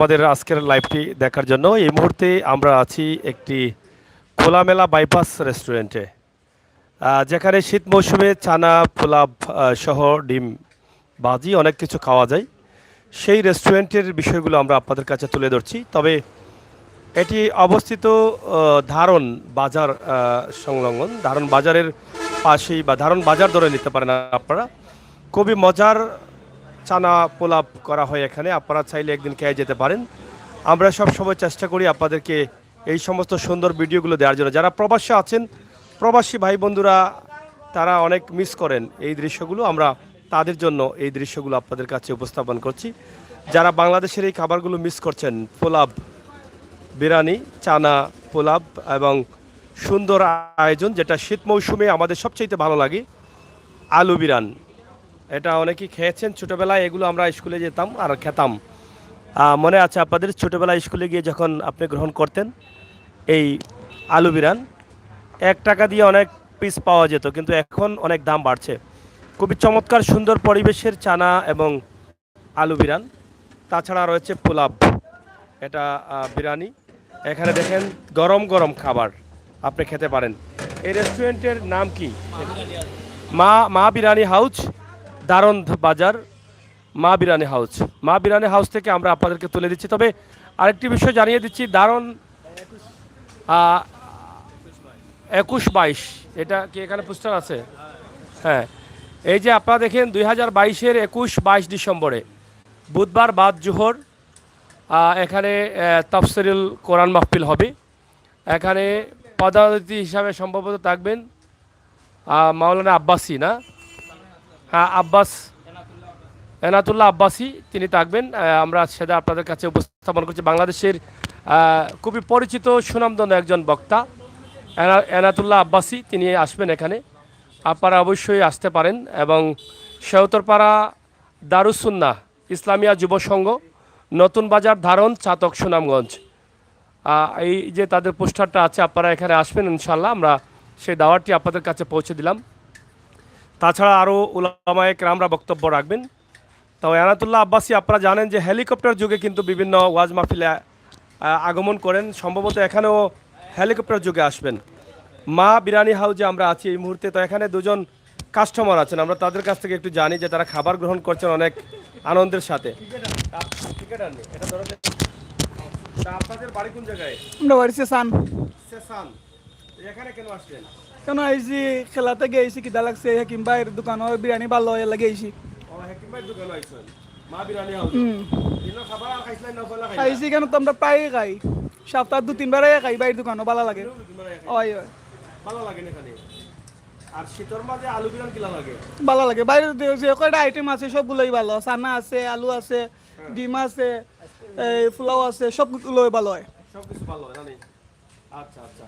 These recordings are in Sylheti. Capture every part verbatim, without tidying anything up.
আমাদের আজকের লাইভটি দেখার জন্য। এই মুহূর্তে আমরা আছি একটি খোলামেলা বাইপাস রেস্টুরেন্টে, আহ, যেখানে শীত মৌসুমে চানা, পোলাও, আহ, সহ ডিম ভাজি অনেক কিছু খাওয়া যায়। সেই রেস্টুরেন্টের বিষয়গুলো আমরা আপনাদের কাছে তুলে ধরছি। তবে এটি অবস্থিত, আহ, ধারণ বাজার, আহ, সংলগ্ন, ধারণ বাজারের পাশেই বা ধারণ বাজার ধরে নিতে পারেন আপনারা। খুবই মজার চানা পোলাও করা হয় এখানে, আপনারা চাইলে একদিন খেয়ে যেতে পারেন। আমরা সব সময় চেষ্টা করি আপনাদেরকে এই সমস্ত সুন্দর ভিডিওগুলো দেওয়ার জন্য। যারা প্রবাসে আছেন, প্রবাসী ভাই বন্ধুরা, তারা অনেক মিস করেন এই দৃশ্যগুলো। আমরা তাদের জন্য এই দৃশ্যগুলো আপনাদের কাছে উপস্থাপন করছি। যারা বাংলাদেশের এই খাবারগুলো মিস করছেন, পোলাও, বিরিয়ানি, চানা, পোলাও এবং সুন্দর আয়োজন, যেটা শীত মৌসুমে আমাদের সবচাইতে ভালো লাগে, আলু বিরান। এটা অনেকেই খেয়েছেন ছোটোবেলায়, এগুলো আমরা স্কুলে যেতাম আর খেতাম। আহ, মনে আছে আপনাদের, ছোটোবেলায় স্কুলে গিয়ে যখন আপনি গ্রহণ করতেন এই আলু বিরান, এক টাকা দিয়ে অনেক পিস পাওয়া যেত, কিন্তু এখন অনেক দাম বাড়ছে। খুবই চমৎকার সুন্দর পরিবেশের চানা এবং আলু বিরান। তাছাড়া রয়েছে পোলাও, এটা, আহ, বিরিয়ানি। এখানে দেখেন, গরম গরম খাবার আপনি খেতে পারেন। এই রেস্টুরেন্টের নাম কি? মা, মা বিরিয়ানি হাউস, দারন বাজার, মা বিরিয়ানি হাউস। মা বিরিয়ানি হাউস থেকে আমরা আপনাদেরকে তুলে দিচ্ছি। তবে আরেকটি বিষয় জানিয়ে দিচ্ছি, দারন, আহ, একুশ বাইশ, এটা কি এখানে পোস্টার আছে? হ্যাঁ, এই যে আপনারা দেখেন, দুই হাজার বাইশের একুশ বাইশ ডিসেম্বরে, বুধবার বাদ জোহর, আহ, এখানে, আহ, তাফসিরুল কোরআন মাহফিল হবে। এখানে প্রধান অতিথি হিসাবে সম্ভবত থাকবেন, আহ, মাওলানা আব্বাসী, না? হ্যাঁ, আব্বাস, এনাতুল্লাহ আব্বাসী, তিনি থাকবেন। আহ, আমরা সেটা আপনাদের কাছে উপস্থাপন করছি। বাংলাদেশের, আহ, খুবই পরিচিত, সুনামধন্য একজন বক্তা এনা-, এনাতুল্লাহ আব্বাসী, তিনি আসবেন এখানে। আপনারা অবশ্যই আসতে পারেন। এবং শেওতরপাড়া দারুস সুন্নাহ ইসলামিয়া যুব সংঘ, নতুন বাজার, দারন, চাতক, সুনামগঞ্জ। আহ, এই যে তাদের পোস্টারটা আছে, আপনারা এখানে আসবেন ইনশাআল্লাহ, আমরা সেই দাওয়াতটি আপনাদের কাছে পৌঁছে দিলাম। তাছাড়া আরও উলামায়ে কেরামরা বক্তব্য রাখবেন। তো এনাতুল্লাহ আব্বাসী, আপনারা জানেন যে হেলিকপ্টার যোগে কিন্তু বিভিন্ন ওয়াজ মাহফিলে, আহ, আগমন করেন, সম্ভবত এখানেও হেলিকপ্টার যোগে আসবেন। মা বিরিয়ানি হাউসে আমরা আছি এই মুহূর্তে। তো এখানে দুজন কাস্টমার আছেন, আমরা তাদের কাছ থেকে একটু জানি যে তারা খাবার গ্রহণ করছেন অনেক আনন্দের সাথে। তা, টিকিট আর নেই, এটা ধরো যে, তা আপনাদের বাড়ি কোন জায়গায়? আমরা বাড়ি সেসান। সেসান। এখানে কেন আসলেন? কেন আইছি? খেলা থেকে আইছি, খিদা লাগছে। হাকিম ভাইর দোকানর বিরিয়ানি ভালা, এর লাগি আইছি। ও, হাকিম ভাইর দোকানো আইছেন। মা বিরিয়ানি হাউস। হুম। দিনর খাবার আর খাইছিলেন না, পয়লা খাইলা? খাইছি, কেন তো আমরা প্রায়ই খাই, সপ্তাহ দু তিনবার আইয়া খাই ভাইর দোকানো, ভালা লাগে। দু তিনবার আইয়া খাই। অয়, অয়। ভালা লাগে না এখানে? আর শীতর মাঝে আলু বিরান কিলা লাগে? ভালা লাগে। বাইরে যে, যে কয়টা আইটেম আছে সবগুলাই ভালা। চানা আছে, আলু আছে, হ্যাঁ। ডিম আছে, এই পোলাও আছে, সবগুলাই ভালা অয়। সব কিছু ভালা অয়, না নি? আচ্ছা, আচ্ছা।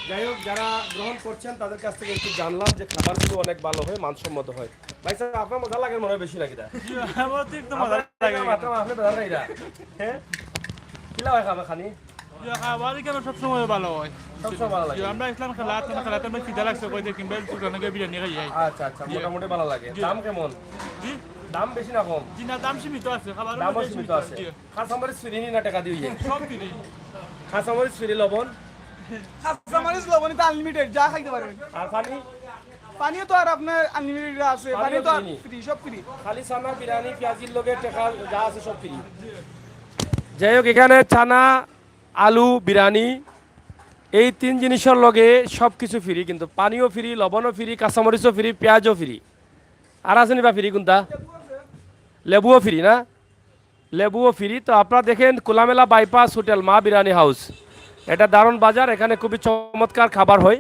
যাই হোক, যারা গ্রহণ করছেন তাদের কাছ থেকে একটু জানলাম যে খাবারগুলো অনেক ভালা অয়, মানসম্মত অয়। ভাই সাহেব, আপনার মজা লাগে মনে অয় বেশি নাকি দা? জি, আমার তো একটম মজা লাগে। মাথা মাফে ধরে নাই দা। হ্যাঁ? কিলা অয় খাবার খানি? জি, খাবার এখানে সব সময় ভালা অয়। সব সময় ভালা লাগে? জি, আমরা ইসলাম খেলা, খেলাতে আমরা খিদা লাগছে, কই যে কিংবা দোকানে গিয়ে বিরিয়ানি খাই যাই। আচ্ছা, আচ্ছা, জি। মোটামুটি ভালা লাগে। জি। দাম কেমন? জি? দাম বেশি না কম? জি না, দাম সীমিত আছে, খাবার দামও মধ্যে সীমিত সীমিত আছে। আছে। জি। কাঁচামরিচ ফ্রি নি না টেকা দিয়া? সব ফ্রি। কাঁচামরিচ ফ্রি, লবণ? কাঁচামরিচ, লবণ তো আনলিমিটেড, যা খাইতে পারবেন। আর পানি? পানিও তো আর আপনার আনলিমিটেড আছে, পানিও পানিও তো আর ফ্রি নি? ফ্রি, সব ফ্রি। খালি চানা, বিরিয়ানি, পিয়াজির লগে টেকা যা আছে সব ফ্রি। যাই হোক, এখানে চানা, আলু, বিরিয়ানি, এই তিন জিনিসর লগে সব কিছু ফ্রি, কিন্তু পানিও ফ্রি, লবণও ফ্রি, কাঁচামরিচও ফ্রি, পিয়াজও ফ্রি। আর আছে নি বা ফ্রি কোনটা? লেবুও ফ্রি না? লেবুও ফ্রি। তো আপনারা দেখেন, খোলামেলা বাইপাস হোটেল, মা বিরিয়ানি হাউস, এটা দারুণ বাজার। এখানে খুবই চমৎকার খাবার হয়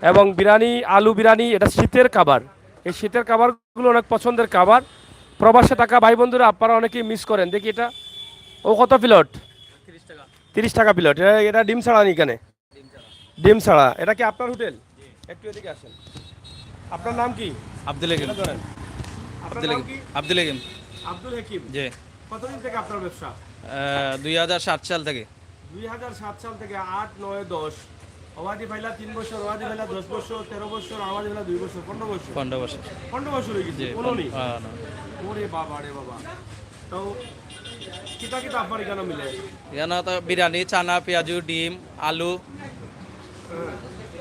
এবং বিরিয়ানি, আলু বিরিয়ানি, এটা শীতের খাবার। এই শীতের খাবারগুলো অনেক পছন্দের খাবার। প্রবাসে থাকা ভাই বন্ধুরা, আপনারা অনেকেই মিস করেন। দেখি এটা, ও কত প্লেট? তিরিশ টাকা প্লেট। এটা, এটা ডিম ছাড়া নি এখানে? ডিম ছাড়া। এটা কি আপনার হোটেল? একটু এদিকে আসেন। আপনার নাম কি? আব্দুল হাকিম। এটা ধরেন। আপনার আব্দুল নাম হাকিম। কি? আব্দুল হাকিম। আব্দুল হাকিম। জি। কতদিন থেকে আপনার ব্যবসা? আহ, দুই হাজার সাত সাল থেকে। দুই হাজার সাত সাল থেকে আট, নয়, দশ। অবাদি পাইলা তিন বছর, অবাদি পাইলা দশ বছর, তেরো বছর, অবাদি পাইলা দুই বছর, পনেরো বছর। পনেরো বছর। পনেরো বছর অই গেছে, জি, কোনো নেই? না, না। ওরে বাবা রে বাবা। তো কিতা কিতা আপনার এখানে মিলে? এখানে তো বিরিয়ানি, চানা, পেঁয়াজু, ডিম, আলু।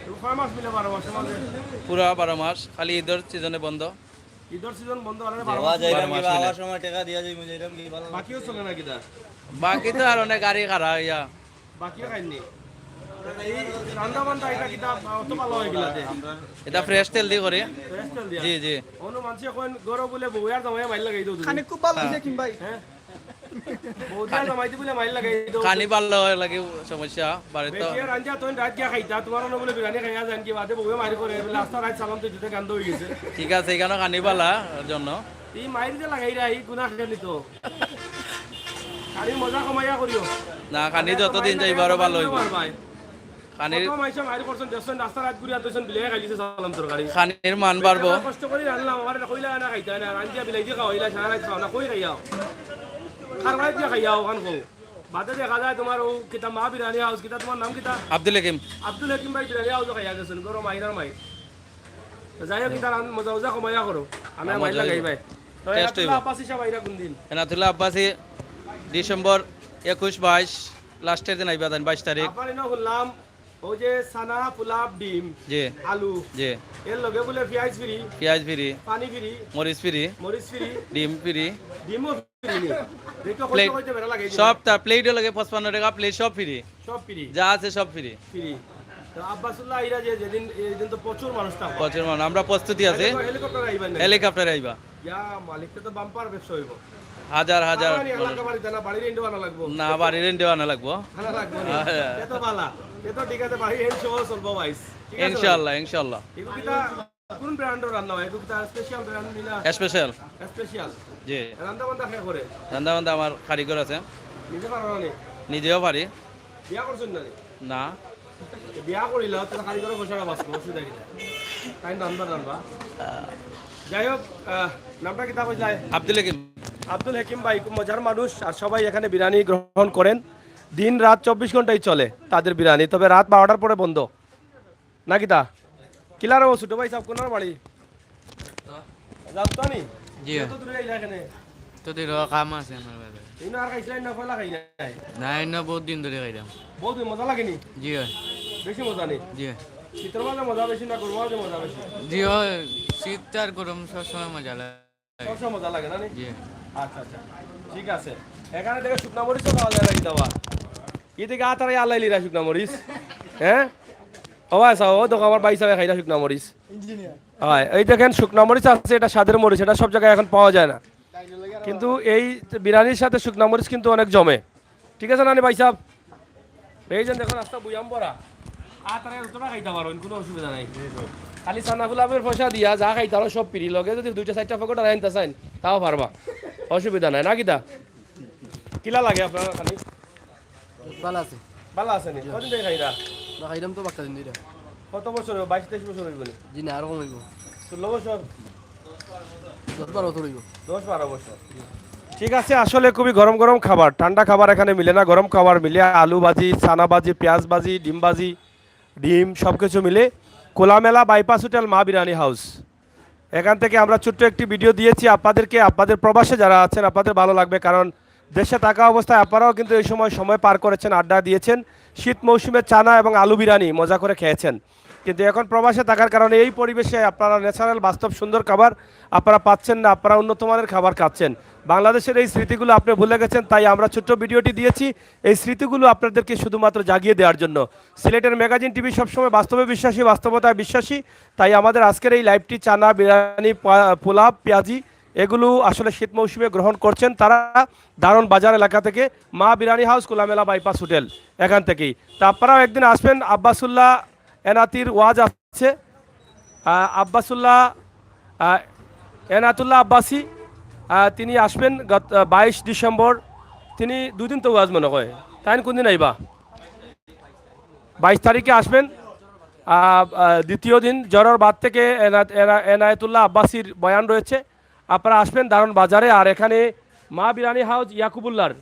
তো কয় মাস মিলে বারো মাসের মাঝে? পুরা বারো মাস, খালি ঈদের সিজনে বন্ধ। ঈদের সিজন বন্ধ হলে বারো দেওয়া মাস। যায় বারো না, মাস বারো মিলে। মাস সময় টাকা দিয়া যাই, বুঝে এরকম কি ভালো? বাকিও চলে না কিতা? বাকি তো আর অনেক গাড়ি খাড়া হইয়া। বাকিও খাইনি। এই রান্না বান্না এটা কিতা অত ভালো হয়ে গেল যে? এটা ফ্রেশ তেল দিয়ে করি। ফ্রেশ তেল দিয়া। জি, জি। অন্য মানুষ এখন গরম বলে বউ আর জামাই মাইর লাগাই দেবো তুমি। খানি খুব ভালো হয়েছে কিম ভাই? হ্যাঁ? বউ আর জামাই বলে মাইর লাগাই দেবো। খানি ভালো লাগে সমস্যা, বাড়িতে। বেটিয়ে রান্ধিয়া তখন রাত গিয়া খাইতা, তোমার অন্য বলে বিরিয়ানি খাইয়া যান কি বাদে বউয়ে মাইর করে, বলে আস্তা রাত সালাম তো জুতে গান্ধ হয়ে গেছে। ঠিক আছে, এখানে খানি বালা জন্য। এই মাইর যে লাগাই রা, এই গুণা খেলি তো। খালি মজা কমাইয়া করিও। না, খানি যতদিন যাইব আরো ভালো হইব। মার ভাই। খানির কত মাইসে মাইর করছেন, দেখছেন রাস্তা রাত ঘুরিয়া তইছেন বিলাই খাইলিছে সালাম তরকারি। খানির মান বাড়বো। কষ্ট করি রান্না, আমার কইলা না খাইতা না, রান্ধিয়া বিলাই দিয়ে খাওয়াইলা, সারা রাত খাওয়া না, কই খাইয়াও? খার রাত দিয়ে খাইয়াও, ওখান কো। বাদে দেখা যায় তোমার ও কিতা মা বিরিয়ানি হাউস, কিতা তোমার নাম কিতা? আব্দুল হাকিম। আব্দুল হাকিম ভাই বিরিয়ানি হাউসও খাইয়া গেছেন, গরম আইনার মাই। তো যাই হোক, কিতা রান-, মজা মজা কমাইয়া করো। আমি হ্যাঁ, মাইর মজা লাগাই হইব। ভাই। তো Taste এনাতুল্লাহ হইব। আব্বাসি সাহেব আইরা কোন দিন? এনাতুল্লাহ আব্বাসি ডিসেম্বর একুশ বাইশ লাস্টের দিন আইবা, তাই বাইশ তারিখ। আপনার এনে শুনলাম, ওই যে সানা, পোলাপ, ডিম, জি। আলু, জি। এর লগে বলে পিয়াজ ফ্রি, পিয়াজ ফ্রি, পানি ফ্রি, মরিচ ফ্রি, মরিচ ফ্রি, ডিম ফ্রি। ডিমও ফ্রি নি। দেখো Plate- কত কইতে বেড়া লাগে। সব তা প্লেটও লাগে পঁচপান্ন টাকা, প্লেট সব ফ্রি। সব ফ্রি। যা আছে সব ফ্রি। ফ্রি। তো আব্বাসুল্লাহ আইরা যে যেদিন, এই দিন তো প্রচুর মানুষ থাকে। প্রচুর মানুষ, আমরা প্রস্তুতি আছে। হেলিকপ্টার আইবা নি? হেলিকপ্টারে আইবা। ইয়া মালিক, তো বাম্পার ব্যবসা হইব। হাজার হাজার আমার এই মানুষ। এলাকা বাড়িতে না, বাড়ি রেন্টে আনা লাগবো। না, বাড়ি রেন্টে আনা লাগবো। আনা লাগবো নি? হ্যাঁ, হ্যাঁ। এত ভালা। এত ঠিক আছে, বাড়ি রেন্ট সহ চলবো ভাইস। ঠিক আছে? ইনশাআল্লাহ, ইনশাআল্লাহ। এগুলো কিতা কোন ব্র্যান্ডের রান্না হয়? এগুলো কিতা স্পেশাল ব্র্যান্ড নি না? স্পেশাল। স্পেশাল। জি। রান্না বান্না কে করে? রান্না বান্না আমার কারিগর আছে। নিজে পারো না নি? নিজেও পারি। বিয়া করছেন না নি? না। বিয়া করিলা, তাহলে কারিগরের পয়সাটা বাঁচবো, অসুবিধা কি? তাই রান্না রান্না। যাই হোক, আহ, নামটা কিতা কইছলায়? আব্দুল হাকিম। আব্দুল হাকিম ভাই খুব মজার মানুষ, আর সবাই এখানে বিরিয়ানি গ্রহণ করেন। দিন রাত চব্বিশ ঘন্টাই চলে তাদের বিরিয়ানি, তবে রাত বারোটার পরে বন্ধ। না কিতা? কিলার ও ছোট ভাই সাহেব, কোনার বাড়ি? যাও তো নি? জি। কত দূরে আইলা এখানে? তো দিল কাম আছে আমার বাজারে। ইনো আর খাইছিলাম না, পয়লা খাই নাই। না, এনে বহুত দিন ধরে খাইলাম। বহুত মজা লাগে নি? জি হয়। বেশি মজা নি? জি হয়। শীতর মাঝে মজা বেশি না গরম মাঝে মজা বেশি? জি হয়, শীত আর গরম সবসময় মজা লাগে। সবসময় মজা লাগে না নি? জি। আচ্ছা আচ্ছা, ঠিক আছে। এখানে দেখে শুকনা মরিচও পাওয়া যায় না কিতা বা? এদিকে আতারে আল্লাহ লিরা শুকনা মরিচ। হ্যাঁ, ও ভাই সাহেব, ও দেখো আমার ভাই সাহেব খাইরা শুকনা মরিচ। হয়, এই দেখেন শুকনা মরিচ আছে, এটা স্বাদের মরিচ, এটা সব জায়গায় এখন পাওয়া যায় না। কিন্তু এই বিরিয়ানির সাথে শুকনা মরিচ কিন্তু অনেক জমে। ঠিক আছে না নি ভাই সাহেব? এই যে দেখো রাস্তা বুয়াম ভরা। আর তারা যতটা খাইতে পারো, কোনো অসুবিধা নাই। খালি সানা ফুলাপের পয়সা দিয়া যা খাইতে পারো সব ফ্রি। লগে যদি দুইটা চারটা পকেট আর আনতে চান, তাও পারবা, অসুবিধা নাই। না কিতা? কিলা লাগে আপনার খালি? ভালো আছে। ভালো আছে নি? কদিন থেকে খাইরা? না, খাইলাম তো বাক্কা দিন ধরে। কত বছর হইব? বাইশ তেইশ বছর হইব নি? জি না, আরো কম হইব। ষোলো বছর? দশ বারো বছর হইব। দশ বারো বছর। ঠিক আছে, আসলে খুবই গরম গরম খাবার, ঠান্ডা খাবার এখানে মিলে না, গরম খাবার মিলে। আলু ভাজি, চানা ভাজি, পেঁয়াজ ভাজি, ডিম ভাজি, ডিম সব কিছু মিলে। খোলামেলা বাইপাস হোটেল, মা বিরিয়ানি হাউস। এখান থেকে আমরা ছোট্ট একটি ভিডিও দিয়েছি আপনাদেরকে। আপনাদের প্রবাসে যারা আছেন, আপনাদের ভালো লাগবে, কারণ দেশে থাকা অবস্থায় আপনারাও কিন্তু এই সময় সময় পার করেছেন, আড্ডা দিয়েছেন। শীত মৌসুমে চানা এবং আলু বিরিয়ানি মজা করে খেয়েছেন, কিন্তু এখন প্রবাসে থাকার কারণে এই পরিবেশে আপনারা ন্যাচারাল, বাস্তব, সুন্দর খাবার আপনারা পাচ্ছেন না, আপনারা উন্নত মানের খাবার খাচ্ছেন। বাংলাদেশের এই স্মৃতিগুলো আপনি ভুলে গেছেন, তাই আমরা ছোট্ট ভিডিওটি দিয়েছি এই স্মৃতিগুলো আপনাদেরকে শুধুমাত্র জাগিয়ে দেওয়ার জন্য। সিলেটের ম্যাগাজিন টিভি সবসময় বাস্তবে বিশ্বাসী, বাস্তবতায় বিশ্বাসী, তাই আমাদের আজকের এই লাইভটি চানা, বিরিয়ানি, পা-, পোলাও, পেঁয়াজি, এগুলো আসলে শীত মৌসুমে গ্রহণ করছেন তারা। দারুণ বাজার এলাকা থেকে মা বিরিয়ানি হাউস, খোলামেলা বাইপাস হোটেল, এখান থেকেই। তা আপনারাও একদিন আসবেন। আব্বাসুল্লাহ এনাতির ওয়াজ আছে, আহ, আব্বাসুল্লাহ, আহ, এনাতুল্লাহ আব্বাসি, আহ, তিনি আসবেন গত, আহ, বাইশ ডিসেম্বর। তিনি দুদিন তো ওয়াজ মনে হয়, তাই কোন দিন আইবা? বাইশ তারিখে আসবেন। আহ, আহ, দ্বিতীয় দিন জহরর বাদ থেকে এনা-, এনা-, এনায়েতুল্লাহ আব্বাসির বয়ান রয়েছে। আপনারা আসবেন দারুণ বাজারে। আর এখানে মা বিরিয়ানি হাউস, ইয়াকুবুল্লাহর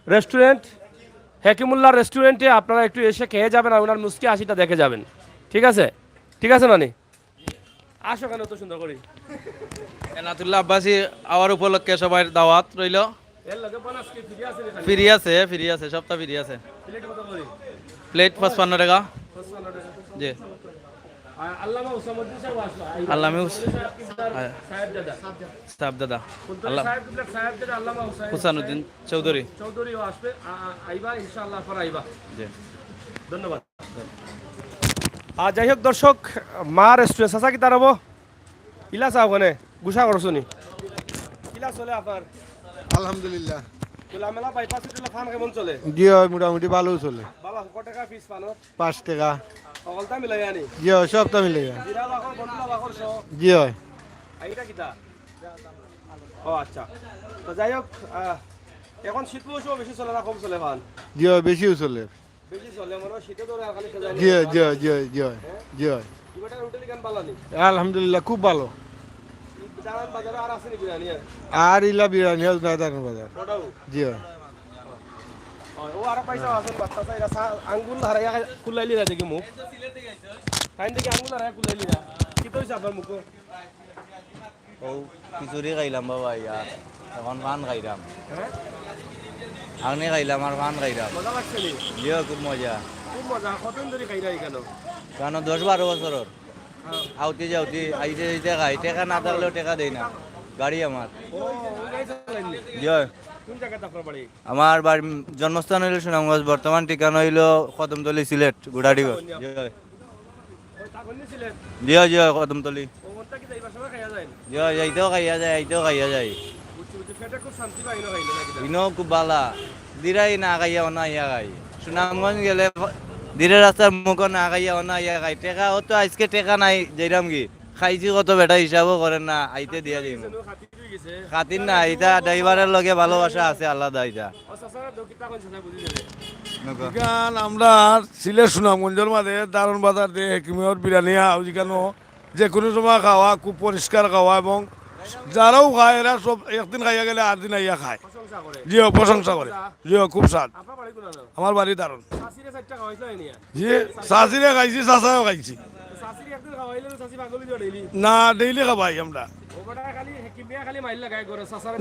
রেস্টুরেন্ট, হেকিমুল্লাহর রেস্টুরেন্টে আপনারা একটু এসে খেয়ে যাবেন আর ওনার মুচকি হাসিটা দেখে যাবেন। ঠিক আছে? ঠিক আছে নানি? আসো কেন অত সুন্দর করি? এনাতুল্লাহ আব্বাসি আওয়ার উপলক্ষে সবার দাওয়াত রইল। ফ্রি আছে, ফ্রি আছে, সবটা ফ্রি আছে। প্লেট পঁচপান্ন টাকা। জি। আল্লামা হুস-, হ্যাঁ। সাহেবজাদা। আল্লাহ। হুসানুদ্দিন চৌধুরী। জি। ধন্যবাদ। আর যাই হোক দর্শক, মা রেস্টুরেন্ট চাচা কিতা রব? ইলা চা ওখানে গুসা করছো নি? ইলা চলে আপনার? আলহামদুলিল্লাহ। খোলামেলা বাইপাস হোটেলে ফান কেমন চলে? জি অয়, মোটামুটি ভালো চলে। বালা, কত টাকা পিস ফানো? পাঁচ টাকা। সকলটা মিলাইয়া নি? জি অয়, সবটা মিলাইয়া। জিরা বাখর, বটলা বাখর সহ? জি অয়। আর এটা কিতা? ও আচ্ছা। তো যাই হোক, আহ, এখন শীত মৌসুমে বেশি চলে না কম চলে ফান? জি অয়, বেশিও চলে। বেশি চলে, মনে হয় শীতে ধরে আর খালি খেজা জি, নিয়ে জি, জি, জি, জি। এবারে হোটেল ইখান ভালা নি? আলহামদুলিল্লাহ, খুব ভালো। দালান বাজারে আর আছে নি বিরিয়ানি আর? আর ইলা বিরিয়ানি হাউস নাই দালান বাজার। ওটাও? জি অয়। ও, ও আর পয়সা আছে, বাচ্চা চাই, এরা সা-, আঙ্গুল হারাইয়া কুলাইলি না দেখি মুখ। টাইম দেখি আঙ্গুল হারাইয়া কুলাইলি না। কিতা অইছে আপনার মুখো? ও খিচুড়ি খাইলাম বাবা, ইয়া, এখন ফান খাইলাম। হ্যাঁ? আংনি খাইলাম আর ফান খাইলাম। মজা লাগছে নি? জি অয়, খুব মজা। খুব মজা। কতদিন ধরি খাইরা ইখানো? কেন, দশ বারো বছরর। হ্যাঁ। আউতি যাউতি, আইতে যাইতে খাই। টেকা না থাকলেও টেকা দেই না। গাড়ি আমার। ও, ওই গাড়ি চালাইন নি? জি অয়। কোন জাগাত আপনার বাড়ি? আমার বাড়ি, জন্মস্থান অইলো সুনামগঞ্জ, বর্তমান ঠিকানা অইলো কদমতলী, সিলেট, গুড়াডিগর। জি অয়। জি অয়, জি অয়, কদমতলী। জি অয়, যাইতেও খাইয়া যায়, আইতেও খাইয়া যায়। ইনো খুব ভালা। দিরাই না খাইয়া, অনো আইয়া খাই। সুনামগঞ্জ গেলে দিরে রাস্তার মুখো না খাইয়া, অনো আইয়া খাই। টেকা, ও তো আইজকে টেকা নাই, যাইরাম কি? খাইছি কত বেটা হিসাবও করে না, আইতে দিয়া যাইমু। খাতির না, ইটা ড্রাইভারের লগে ভালোবাসা আছে আলাদা ইটা। নকো। ইখান আমরা সিলেট সুনামগঞ্জর মাঝে দারুন বাজার দে হেকিমর বিরিয়ানি হাউস, ইখানো যে কোনো সময় খাওয়া, খুব পরিষ্কার খাওয়া, এবং যারাও খায় এরা সব একদিন খাইয়া গেলে আর দিন আইয়া খায়। জি অয়, প্রশংসা করে। জি অয়, খুব স্বাদ। আমার বাড়ি দারুন। জি, চাচিরে খাইছি, চাচাও খাইছি। না, ডেইলি খাবাই আমরা।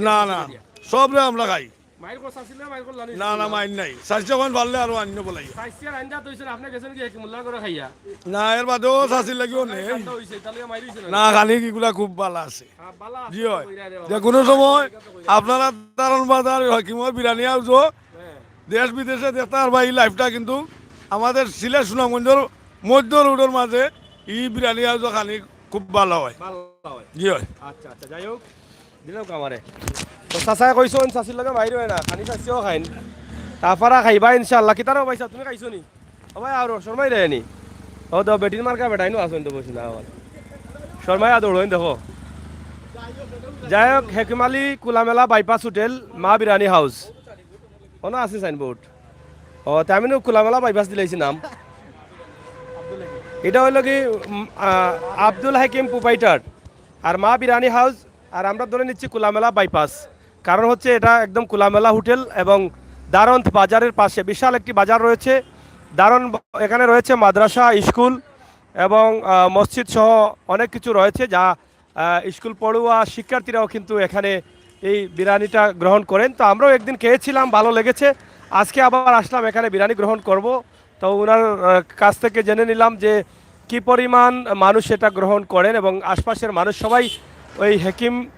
না, না, সবরে আমরা খাই। না, না, মাইর নাই। চাচি যখন পারলে আরো আনিও বলাই। না, এর বাদেও চাচির লাগিও নেই। না, খানি কিগুলা খুব ভালা আছে। জি অয়। যে কোনো সময় আপনারা দারুন বাজার হেকিমর বিরিয়ানি হাউসো দেশ বিদেশে দেখতা পারবা এই লাইভটা, কিন্তু আমাদের সিলেট সুনামগঞ্জর মধ্য রোডর মাঝে ই বিরিয়ানি হাউসো খানি খুব ভালা অয়। জি অয়। আচ্ছা, আচ্ছা, যাই হোক, দিলাম কামারে। তো চাচায় কইছইন, চাচির লগে মাইর অয় না, খানি চাচিও খাইন। তারপরে খাইবা ইনশাআল্লাহ। কিতারও পয়সা তুমি খাইছো নি? ও ভাই, আরো শর্মাই দেয়নি। ও তো বেটির মার্কা বেটাইনও আছইন তো বসি না আমার। শর্মাই আদর হইন দেখো। যাই হোক, হেকিম আলী কুলামেলা বাইপাস হোটেল, মা বিরিয়ানি হাউস। অনো আছে সাইনবোর্ড। ও, তে আমি নু কুলামেলা বাইপাস দিলাইছি নাম। ইটা অইলো কি, উম, আহ, আব্দুল হাকিম প্রোপ্রাইটর। আর মা বিরিয়ানি হাউস, আর আমরা ধরে নিচ্ছি কুলামেলা বাইপাস। কারণ হচ্ছে এটা একদম কুলামেলা হোটেল এবং দারন্ত বাজারের পাশে বিশাল একটি বাজার রয়েছে। দারন্ত ব-, এখানে রয়েছে মাদ্রাসা, স্কুল এবং, আহ, মসজিদ সহ অনেক কিছু রয়েছে, যা আহ, স্কুল পড়ুয়া শিক্ষার্থীরাও কিন্তু এখানে এই বিরিয়ানিটা গ্রহণ করেন। তো আমরাও একদিন খেয়েছিলাম, ভালো লেগেছে। আজকে আবার আসলাম এখানে বিরিয়ানি গ্রহণ করব। তো ওনার, আহ, কাছ থেকে জেনে নিলাম যে কি পরিমাণ মানুষ এটা গ্রহণ করেন এবং আশপাশের মানুষ সবাই ওই হেকিম,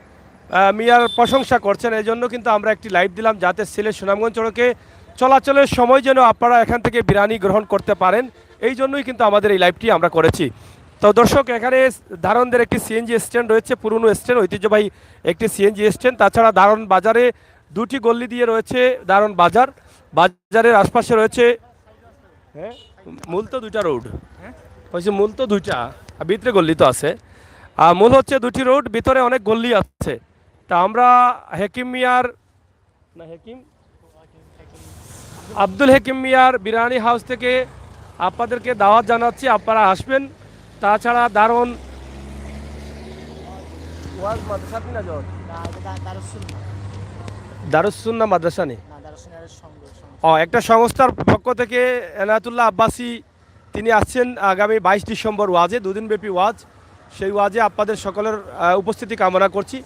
আহ, মিয়ার প্রশংসা করছেন। এই জন্য কিন্তু আমরা একটি লাইভ দিলাম, যাতে সিলেট সুনামগঞ্জ সড়কে চলাচলের সময় যেন আপনারা এখান থেকে বিরিয়ানি গ্রহণ করতে পারেন। এই জন্যই কিন্তু আমাদের এই লাইভটি আমরা করেছি। তো দর্শক, এখানে দারুণদের একটি সিএনজি স্ট্যান্ড রয়েছে, পুরনো স্ট্যান্ড, ঐতিহ্যবাহী একটি সিএনজি স্ট্যান্ড। তাছাড়া দারুণ বাজারে দুটি গল্লি দিয়ে রয়েছে দারুণ বাজার। বাজারের আশপাশে রয়েছে, হ্যাঁ, মূল তো দুইটা রোড। হ্যাঁ? কইছি মূল তো দুইটা, আর ভিতরে গল্লি তো আছে। আর মূল হচ্ছে দুটি রোড, ভিতরে অনেক গল্লি আছে। তা আমরা হেকিম মিয়ার, না, হেকিম, আব্দুল হেকিম মিয়ার বিরিয়ানি হাউস থেকে আপনাদেরকে দাওয়াত জানাচ্ছি, আপনারা আসবেন। তাছাড়া দারুণ ওয়াজ মাদ্রাসা আপনি না যান? না, এটা দা-, দারুস সুন্নাহ। দারুস সুন্নাহ মাদ্রাসা নি? না, দারুস সুন্নাহ এর সঙ্গে, সঙ্গে। ও, একটা সংস্থার পক্ষ থেকে এনায়েতুল্লাহ আব্বাসী তিনি আসছেন আগামী বাইশ ডিসেম্বর ওয়াজে, দুদিনব্যাপী ওয়াজ। সেই ওয়াজে আপনাদের সকলের, আহ, উপস্থিতি কামনা করছি।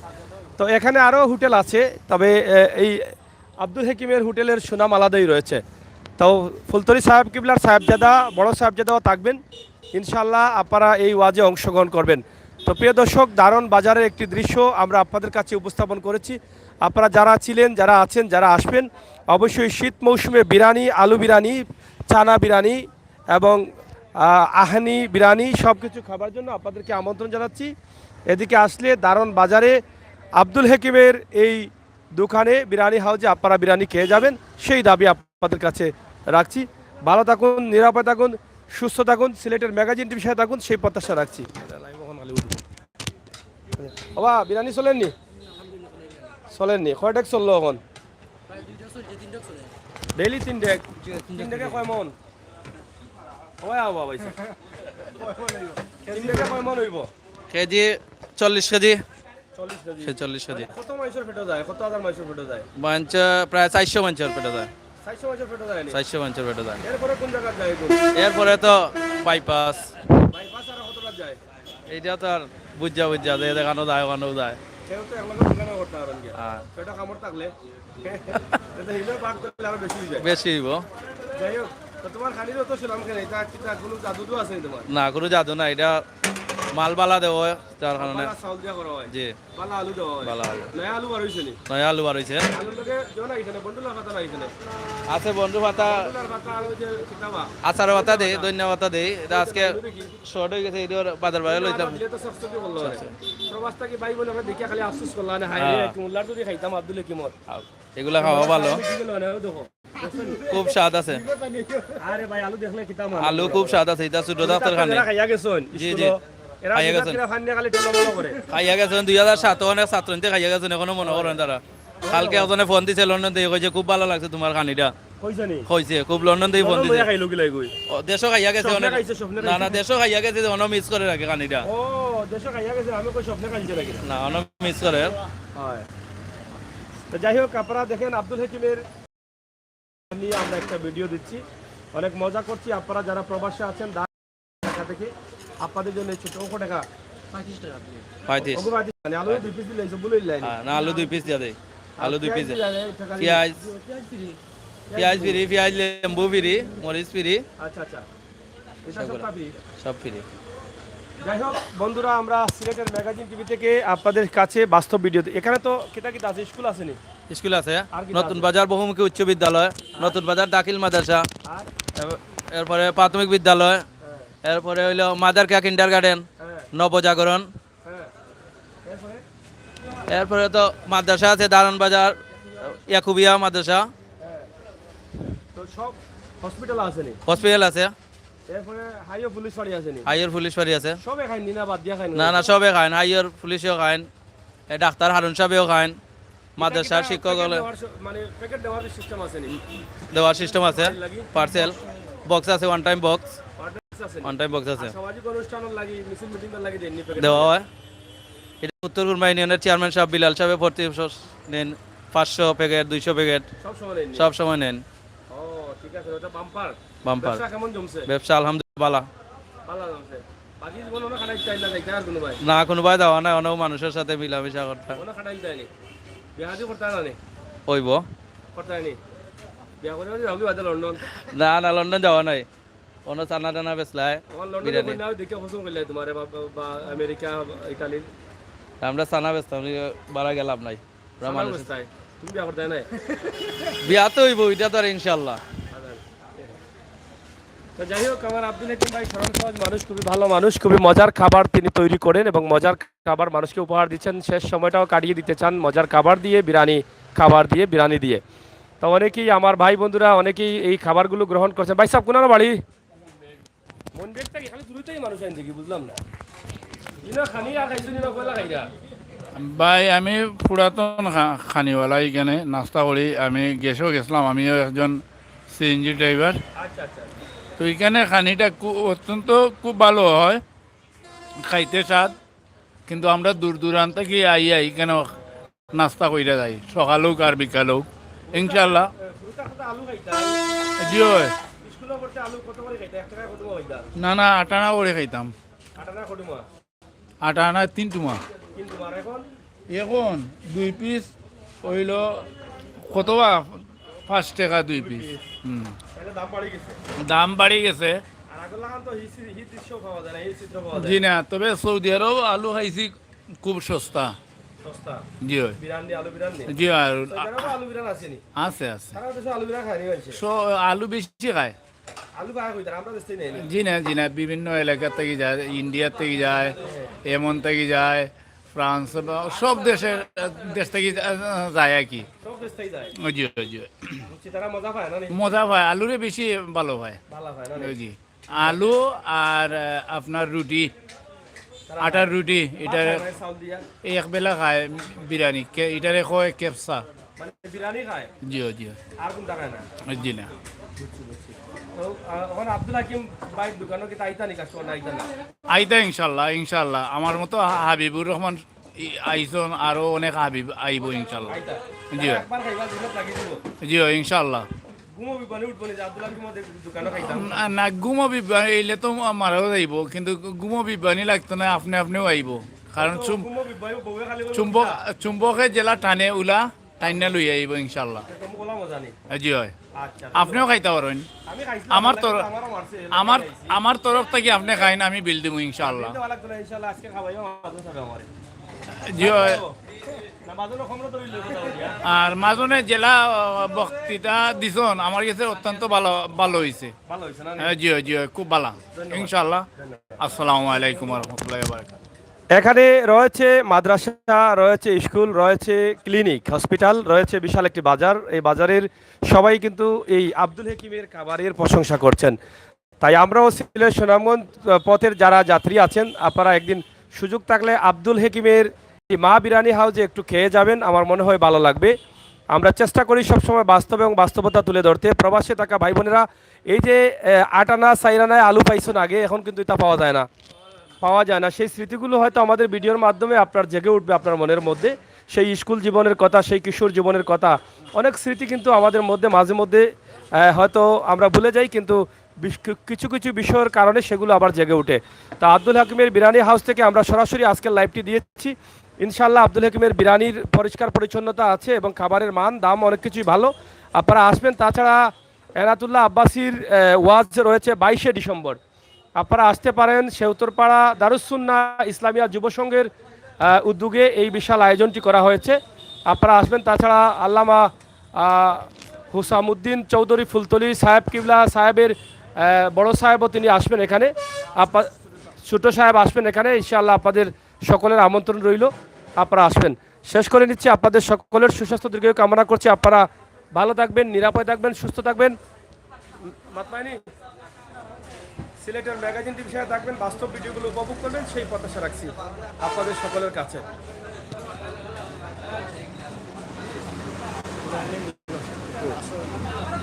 তো এখানে আরও হোটেল আছে, তবে, আহ, এই আব্দুল হাকিমের হোটেলের সুনাম আলাদাই রয়েছে। তো ফুলতলি সাহেব কিবলার সাহেবজাদা, বড় সাহেবজাদাও থাকবেন, ইনশাআল্লাহ আপনারা এই ওয়াজে অংশগ্রহণ করবেন। তো প্রিয় দর্শক, দারুণ বাজারের একটি দৃশ্য আমরা আপনাদের কাছে উপস্থাপন করেছি। আপনারা যারা ছিলেন, যারা আছেন, যারা আসবেন, অবশ্যই শীত মৌসুমে বিরিয়ানি, আলু বিরিয়ানি, চানা বিরিয়ানি এবং আহ, আহানি বিরিয়ানি সব কিছু খাবার জন্য আপনাদেরকে আমন্ত্রণ জানাচ্ছি। এদিকে আসলে দারুণ বাজারে আব্দুল হাকিমের এই দোকানে, বিরিয়ানি হাউসে আপনারা বিরিয়ানি খেয়ে যাবেন, সেই দাবি আপনাদের কাছে রাখছি। ভালো থাকুন, নিরাপদে থাকুন, সুস্থ থাকুন, সিলেটের ম্যাগাজিন টিভির সাথে থাকুন, সেই প্রত্যাশা রাখছি। বাবা, বিরিয়ানি চলেননি? চলেননি। কয় ডেগ চললো এখন? ডেইলি তিন ডেগ। তিন ডেগে কয় মন? ওই আও বাবা, এই তিন ডেগে কয় মন হইব? কেজি চল্লিশ কেজি। চল্লিশ কেজি। ছেচল্লিশ কেজি। কত মাইনষর পেটো যায়? কত হাজার মাইনষর পেটো যায়? মাইনষ প্রায় চাইরশো মাইনষর পেটো যায়। চাইরশো মাইনষর পেটো যায় নি? চাইরশো মাইনষর পেটো যায়। এরপরে কোন জায়গাত যায় এগুলো? এরপরে তো বাইপাস। বাইপাস আর কতটা যায়? এইটা তো আর বুঝা বুঝা যায়, যেখানো যায়, ওখানো যায়। কেউ তো একলগে দোকানও করতে পারেন কি? হ্যাঁ। পেটো কামড় থাকলে, এটা হিলো পাক করলে আরো বেশি হয়ে যায়। বেশি হইব। যাই হোক, তো তোমার খানিরও তো শুনলাম কেন, এটা কিতা কোনো জাদু তো আছে নি তোমার? না, কোনো জাদু না, এটা মাল বালা দেওয়া হয়, যার কারণে। বালা চাউল দিয়া করা হয়। জি। বালা আলু দেওয়া হয়। বালা আলু। নয়া আলু বার হইছে নি? নয়া আলু বার হইছে। আলুর লগে জোয়া না এখানে, বন্ডুলার পাতা না এখানে? আছে বন্ডু পাতা। বন্ডুলার পাতা আর ওই যে কিতাবা। আচার পাতা দেই, ধনিয়া পাতা দেই। এটা আজকে বন্ডু দেখি। শর্ট হয়ে গেছে, এটা বাজার বাইরে লইতাম। দিলে তো সস্তা দিয়ে বললো আরে। প্রবাস থাকি ভাই বোন আমরা দেখিয়া খালি আফসোস করলাম, হায় রে, হ্যাঁ। একটু মোল্লার যদি খাইতাম আব্দুল হাকিমর। এগুলা খাওয়া ভালো। কি বলবো না, ওই দেখো। খুব স্বাদ আছে। আরে ভাই, আলু দেখলে কিতা মানে? আলু খুব স্বাদ আছে, এটা ছোট জাতের খানি। এরা খাইয়া গেছইন, জি, জি। স্কুলো। এরা খাইয়া গেছইন। বিদ্যার্থীরা খান নিয়ে খালি টোলা মোলা করে। খাইয়া গেছইন, দুই হাজার সাত অনেক ছাত্র নিতে খাইয়া গেছইন, এখনো মনে করেন তারা। কালকে একজনে ফোন দিছে লন্ডন থেকে, কইছে, "খুব ভালো লাগছে তোমার খানিটা।" কইছে নি? কইছে, খুব লন্ডন থেকে ফোন লন্ডন দিছে। বইয়া খাইলো কি লাগি? ও, দেশো খাইয়া গেছে স্বপ্নে অনেক। খাইছে, স্বপ্নে না, না, খাইছে। দেশো খাইয়া গেছে, অনো মিস করে রাখে খানিটা। ও, দেশো খাইয়া গেছে, আমি কই স্বপ্নে খাইছে নাকি? না, অনো মিস করে। হয়। তো যাই হোক, আপনারা দেখেন আব্দুল হাকিমের নিয়ে আমরা একটা ভিডিও দিচ্ছি, অনেক মজা করছি। আপনারা যারা প্রবাসে আছেন, ঢাকা থেকে আপনাদের জন্য এই ছোট অঙ্ক টাকা। পঁয়ত্রিশ। ওগো পঁয়ত্রিশ, মানে আলু দুই পিস দিলে, সব বলে দিলে। হ্যাঁ, না, আলু দুই পিস দিয়া দেই। আলু দুই পিস। পিয়াজ, পিয়াজ ফ্রি, পিয়াজ, লেম্বু ফ্রি, মরিচ ফ্রি। আচ্ছা, আচ্ছা। এটা সব সবগুলো। ফ্রি। সব ফ্রি। যাই হোক বন্ধুরা, আমরা সিলেটের ম্যাগাজিন টিভি থেকে আপনাদের কাছে বাস্তব ভিডিও। এখানে তো কিতা কিতা আছে? স্কুল আছে নি? স্কুল আছে। আর কিতা নতুন আছে? বাজার বহুমুখী উচ্চ বিদ্যালয়, আর? নতুন বাজার দাখিল মাদ্রাসা, আর? এর-, এরপরে প্রাথমিক বিদ্যালয়, হ্যাঁ। এরপরে হইলো মাদার কেয়া কিন্ডারগার্ডেন, হ্যাঁ। নবজাগরণ। হ্যাঁ। এরপরে? এরপরে তো মাদ্রাসা আছে, দারুন বাজার, ইয়াকুবিয়া মাদ্রাসা। হ্যাঁ। তো সব হসপিটাল আছে নি? হসপিটাল আছে। এরপরে হাইওয়ে পুলিশ ফাঁড়ি আছে নি? হাইওয়ে পুলিশ ফাঁড়ি আছে। সবে খাইন নি না বাদ দিয়া খাইন? না, না, সবে খাইন। হাইওয়ে পুলিশও খাইন, এ, ডাক্তার হারুন সাহেবেও খাইন, মাদ্রাসার শিক্ষক প্যাকেট হলে দেওয়ার স-, মানে প্যাকেট দেওয়ার সিস্টেম আছে নি? দেওয়ার সিস্টেম আছে। পার্সেল লাগি? পার্সেল, বক্স আছে, one time box. One time box আছে নি? ওয়ান টাইম বক্স আছে। আর সামাজিক অনুষ্ঠান লাগি, মিছিল মিটিং লাগি দেন নি প্যাকেট? দেওয়া হয়। এটা উত্তর কুরমা ইউনিয়নের চেয়ারম্যান সাহেব বিলাল সাহেব প্রতি বছর নেন পাঁচশো প্যাকেট, দুইশো প্যাকেট। সব সময় নেন নি? সব সময় নেন। ও, ঠিক আছে, ওটা বাম্পার। বাম্পার। ব্যবসা কেমন জমছে? ব্যবসা আলহামদুলিল্লাহ ভালা। ভালা জমছে। বাকি জীবন ওনা খাটাইতে চাই না, যাইতে আর কোনো ভাই? না, কোনো ভাই যাওয়া নাই, অনেক মানুষের সাথে মিলামিশা করতে। ওনা খাটাইতে চাই নি? বিয়া শাদী করতে না নি? হইব। করতে নি? বিয়া করে যাবি বাদে লন্ডন? না, না, লন্ডন যাওয়া নাই। অন্য চানা টানা বেচলায়, আমার লন্ডনে বিরিয়ানি। বইনা দেখে পছন্দ করলে তোমার বা, বা, বা আমেরিকা, ইতালি। আমরা চানা বেচতাম, বাড়া গেলাম নাই। ওরা চানা মানুষ বেচতায়। তুমি বিয়া করতে নাই? বিয়া তো হইব, এটা তো আর ইনশাল্লাহ। আচ্ছা। তো যাই হোক, আমার আব্দুল হাকিম ভাই সরল সহজ মানুষ, খুবই ভালো মানুষ, খুবই মজার খাবার তিনি তৈরি করেন এবং মজার খাবার মানুষকে উপহার দিচ্ছেন। শেষ সময়টাও কাটিয়ে দিতে চান মজার খাবার দিয়ে, বিরিয়ানি খাবার দিয়ে, বিরিয়ানি দিয়ে। তো অনেকেই আমার ভাই বন্ধুরা অনেকেই এই খাবারগুলো গ্রহণ করছেন। ভাই সাহেব, কোনার বাড়ি? মন বেগ থাকি খালি দূরত্বই মানুষ আইন দেখি, বুঝলাম না। ইনা খানি আর খাইছো, ইনা কয়লা খাইরা। ভাই, আমি পুরাতন খা-, খানিওয়ালা, এখানে নাস্তা করি। আমি গ্যাসও গেছিলাম, আমিও একজন সিএনজি ড্রাইভার। আচ্ছা, আচ্ছা। তো এখানে খানিটা খু-, অত্যন্ত খুব ভালো হয়, খাইতে স্বাদ। কিন্তু আমরা দূর দূরান্ত থেকে আই, আই কেন নাস্তা কইরা যাই, সকাল হোক আর বিকাল হোক, ইনশাল্লাহ। ফুলটা কত আলু খাইতা? জি হয়। স্কুলে পড়তে আলু কত করে খাইতা? এক টাকা কত করে খাইতা? না, না, আট আনা করে খাইতাম। আট আনা কত মা? আট আনা তিন টুমা। তিন টুমা, আর এখন? এখন দুই পিস হইল কত বা? পাঁচ টেকা দুই পিস। হুম। তাইলে দাম বাড়ি গেছে। দাম বাড়ি গেছে। আর আগর লাখান তো হি-, হি দৃশ্য পাওয়া যায় না, হি চিত্র পাওয়া যায় জি না। না, তবে সৌদি আরব আলু খাইছি খুব সস্তা। সস্তা? জি অয়। বিরান নি, আলু বিরান নি? জি অয়। সৌদি আরবে আলু বিরান আছে নি? আছে, আছে। সারা দেশে আলু বিরান খায় নি মানুষে? স-, আলু বেশি খায়। আলু বায় কই তারা? আমরা দেশ থেকে নেই না? জি না, জি না, বিভিন্ন এলাকা থেকে যায়, ইন্ডিয়া থেকে যায়, এমন থেকে যায়, ফ্রান্স বা সব দেশের, দেশ থেকে যা-, যায় আর কি। সব দেশ থেকে যায়? জি, জি। বুঝছি, তারা মজা পায় না নি? মজা পায়, আলুরে বেশি ভালো পায়। ভালো পায় না নি? জি। আলু আর, আহ, আপনার রুটি, তারা আটার রুটি, এটা খায় না চাউল দিয়া? এই এক বেলা খায় বিরিয়ানি, কে-, এটারে কয় কেপসা। মানে বিরিয়ানি খায়? জি, জি। আর কোনটা খায় না? জি না। বুঝছি, বুঝছি। তো, আহ, এখন আব্দুল হাকিম ভাইর দোকানো কিতা আইতা নি, কাস্টমার আইতা না? আইতা ইনশাল্লাহ, ইনশাল্লাহ। আমার মতো হা-, হাবিবুর রহমান ই-, আইছন, আরো অনেক হাবিব আইবো ইনশাল্লাহ। আইতা? জি। একবার খাইবা, জিভে লাগি দিব। জি, ইনশাল্লাহ। ঘুমো বিবানি উঠবো নি যে আব্দুল হাকিম ভাইর দোকানো খাইতাম? না, না, ঘুমো বিবানি অইলে তো মা-, মারাও যাইবো, কিন্তু ঘুমো বিবানি লাগতো না, আপনে আপনেও আইবো। কারণ তো চুম-, ঘুমো বিবানি বউয়ে খালি বলে চুম্বক, উঠা। চুম্বকে যেলা টানে উলা, টাইনা লই আইবো ইনশাল্লাহ। তো মুখ ওলা মজা নি? এ, জি অয়। আচ্ছা, আপনেও ধন্যবাদ। খাইতা পারইন। আমি খাইছিলাম, আমার তর-, আমারও মারছে, এর আমার, খাইছি। আমার তরফ থাকি আপনে খাইন, আমি বিল দিমু ইনশাল্লাহ। বিল দেওয়া লাগতো না, ইনশাল্লাহ, আজকে খাওয়াইও, মাঝে খাবে আমারে। জি অয়। না, মাঝে না, কমরো তো বিল দিতে হবে, ইয়া। আর মাজনে যেলা, আহ, বক্তৃতা দিছন, আমার গেছে অত্যন্ত ভালো, ভালো অইছে। ভালো অইছে না? হ্যাঁ, জি অয়, জি অয়, খুব ভালো। ধন্যবাদ। ইনশাল্লাহ। ধন্যবাদ। আসসালামু আলাইকুম ওয়া রাহমাতুল্লাহি ওয়া বারাকাতুহু। এখানে রয়েছে মাদ্রাসা, রয়েছে স্কুল, রয়েছে ক্লিনিক, হসপিটাল, রয়েছে বিশাল একটি বাজার। এই বাজারের সবাই কিন্তু এই আব্দুল হাকিমের খাবারের প্রশংসা করছেন। তাই আমরাও সিলেট সুনামগঞ্জ, আহ, পথের যারা যাত্রী আছেন, আপনারা একদিন সুযোগ থাকলে আব্দুল হাকিমের এই মা বিরিয়ানি হাউসে একটু খেয়ে যাবেন, আমার মনে হয় ভালো লাগবে। আমরা চেষ্টা করি সবসময় বাস্তব এবং বাস্তবতা তুলে ধরতে। প্রবাসে থাকা ভাই বোনেরা, এই যে, আহ, আট আনা, চাইর আনায় আলু পাইছন আগে, এখন কিন্তু এটা পাওয়া যায় না। পাওয়া যায় না। সেই স্মৃতিগুলো হয়তো আমাদের ভিডিওর মাধ্যমে আপনার জেগে উঠবে আপনার মনের মধ্যে। সেই স্কুল জীবনের কথা, সেই কিশোর জীবনের কথা, অনেক স্মৃতি কিন্তু আমাদের মধ্যে মাঝে মধ্যে, আহ, হয়তো আমরা ভুলে যাই, কিন্তু বিশ-, কি-, কিছু কিছু বিষয়ের কারণে সেগুলো আবার জেগে উঠে। তা আব্দুল হাকিমের বিরিয়ানি হাউস থেকে আমরা সরাসরি আজকের লাইভটি দিয়েছি। ইনশাআল্লাহ আব্দুল হাকিমের বিরিয়ানির পরিষ্কার পরিচ্ছন্নতা আছে এবং খাবারের মান, দাম অনেক কিছুই ভালো। আপনারা আসবেন। তাছাড়া এনাতুল্লাহ আব্বাসীর, আহ, ওয়াজ রয়েছে বাইশে ডিসেম্বর। আপনারা আসতে পারেন। সেউতরপাড়া দারুস সুন্নাহ ইসলামিয়া যুব সংঘের, আহ, উদ্যোগে এই বিশাল আয়োজনটি করা হয়েছে। আপনারা আসবেন। তাছাড়া আল্লামা, আহ, হুসামুদ্দিন চৌধুরী ফুলতলি সাহেব কিবলা সাহেবের, আহ, বড় সাহেবও তিনি আসবেন এখানে। আপা-, ছোট সাহেব আসবেন এখানে। ইনশাআল্লাহ আপনাদের সকলের আমন্ত্রণ রইল, আপনারা আসবেন। শেষ করে নিচ্ছি, আপনাদের সকলের সুস্বাস্থ্য দীর্ঘায়ু কামনা করছি। আপনারা ভালো থাকবেন, নিরাপদে থাকবেন, সুস্থ থাকবেন। মাতলাইনি সিলেটের ম্যাগাজিন টিভির সাথে থাকবেন, বাস্তব ভিডিওগুলো উপভোগ করবেন, সেই প্রত্যাশা রাখছি আপনাদের সকলের কাছে।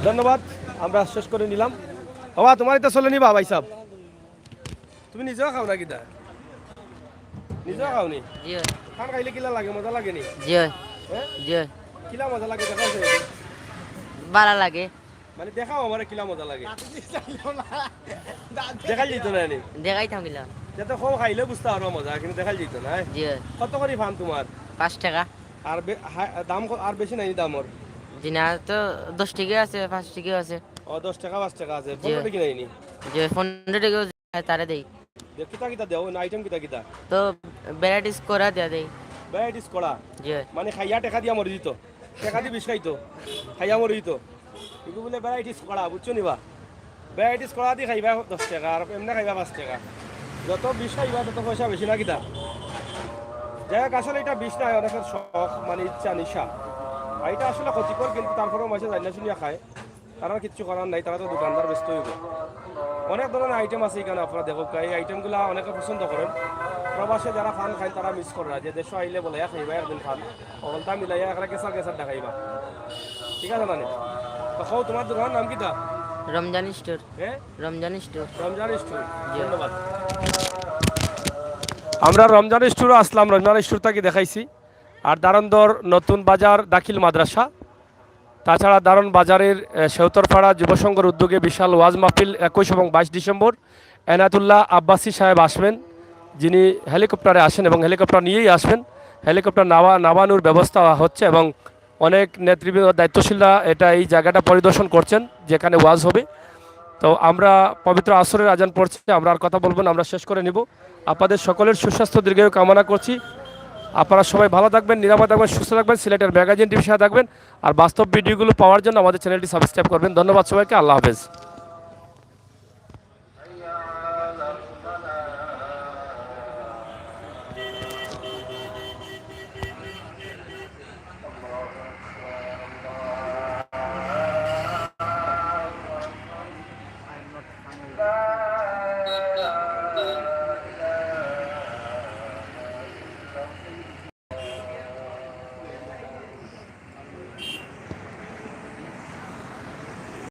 ধন্যবাদ, আমরা শেষ করে নিলাম। বাবা, তোমার এটা চলেনি বা ভাই সাহেব? তুমি নিজেও খাও না কিতা? নিজেও খাও নি? জি অয়। খান খাইলে কিলা লাগে, মজা লাগে নি? জি অয়। হ্যাঁ? জি অয়। কিলা মজা লাগে দেখাও সে? বালা লাগে। মানে দেখাও আমারে কিলা মজা লাগে। দেখাইল যেত না নি? দেখাইতাম কিলা? যাতে কম খাইলে বুঝতে পারো মজা, কিন্তু দেখাইল যেত না, হ্যাঁ? জি অয়। কত করি ফান তোমার? পাঁচ টেকা। আর বে-, হা-, দাম ক-, আর বেশি নাই দাম ওর? জি না, তো দশ টেকা আছে, পাঁচ টেকা আছে। ও, দশ টেকা, পাঁচ টেকা আছে। জি। পনেরো টেকা নাই নি? জি, পনেরো টেকা আছে, তারে দেই। দে, কিতা কিতা দেও? না, আইটেম কিতা কিতা? তো ভ্যারাইটিস করা দিয়া দেই। ভ্যারাইটিস করা? জি। মানে খাইয়া টেকা দিয়া মরি দিত? টেকা দি বিষ খাইতো? খাইয়া মরি দিত? এগু বুলে ভ্যারাইটিস করা, বুঝছো নি বা? ভ্যারাইটিস করা দি খাইবা দশ টেকা, আর এমনে খাইবা পাঁচ টেকা। যত বিষ খাইবা, তত পয়সা বেশি না কিতা? যাই হোক, আসলে এটা বিষ নায়, অনেকের শখ, মানে ইচ্ছা, নিশা। আর এটা আসলে ক্ষতিকর, কিন্তু তারপরেও মাসে জানি না শুনিয়া খায়। তারা কিচ্ছু করার নাই, তারা তো দোকানদার, ব্যস্ত হইব। অনেক ধরনের আইটেম আছে এখানে, আপনারা দেখো, এই আইটেমগুলা অনেকে পছন্দ করেন। প্রবাসে যারা ফান খায়, তারা মিস করে না, যে দেশে আইলে বলে, "এক খাইবা একদিন ফান।" অকলতা মিলাইয়া একলা গেছার গেছার দেখাইবা। ঠিক আছে না নি? তো কও, তোমার দোকানের নাম কিতা? রমজান স্টোর। হ্যাঁ? রমজান স্টোর। রমজান স্টোর। জি। ধন্যবাদ। আমরা রমজান স্টোরও আসলাম, রমজান স্টোর থাকি দেখাইছি। আর দারন্দর নতুন বাজার দাখিল মাদ্রাসা, তাছাড়া দারন বাজারের, এ, সেউতরপাড়া যুব সংঘর উদ্যোগে বিশাল ওয়াজ মাহফিল একুশ এবং বাইশ ডিসেম্বর। এনায়েতুল্লাহ আব্বাসী সাহেব আসবেন, যিনি হেলিকপ্টারে আসেন এবং হেলিকপ্টার নিয়েই আসবেন। হেলিকপ্টার নামা-, নামানোর ব্যবস্থা হচ্ছে এবং অনেক নেতৃবৃন্দ, দায়িত্বশীলরা এটা, এই জায়গাটা পরিদর্শন করছেন যেখানে ওয়াজ হবে। তো আমরা পবিত্র আসরের আজান পড়ছে, আমরা আর কথা বলবো না, আমরা শেষ করে নিব। আপনাদের সকলের সুস্বাস্থ্য দীর্ঘায়ু কামনা করছি। আপনারা সবাই ভালো থাকবেন, নিরাপদ থাকবেন, সুস্থ থাকবেন, সিলেটের ম্যাগাজিন টিভির সাথে থাকবেন। আর বাস্তব ভিডিওগুলো পাওয়ার জন্য আমাদের চ্যানেলটি সাবস্ক্রাইব করবেন। ধন্যবাদ সবাইকে, আল্লাহ হাফেজ।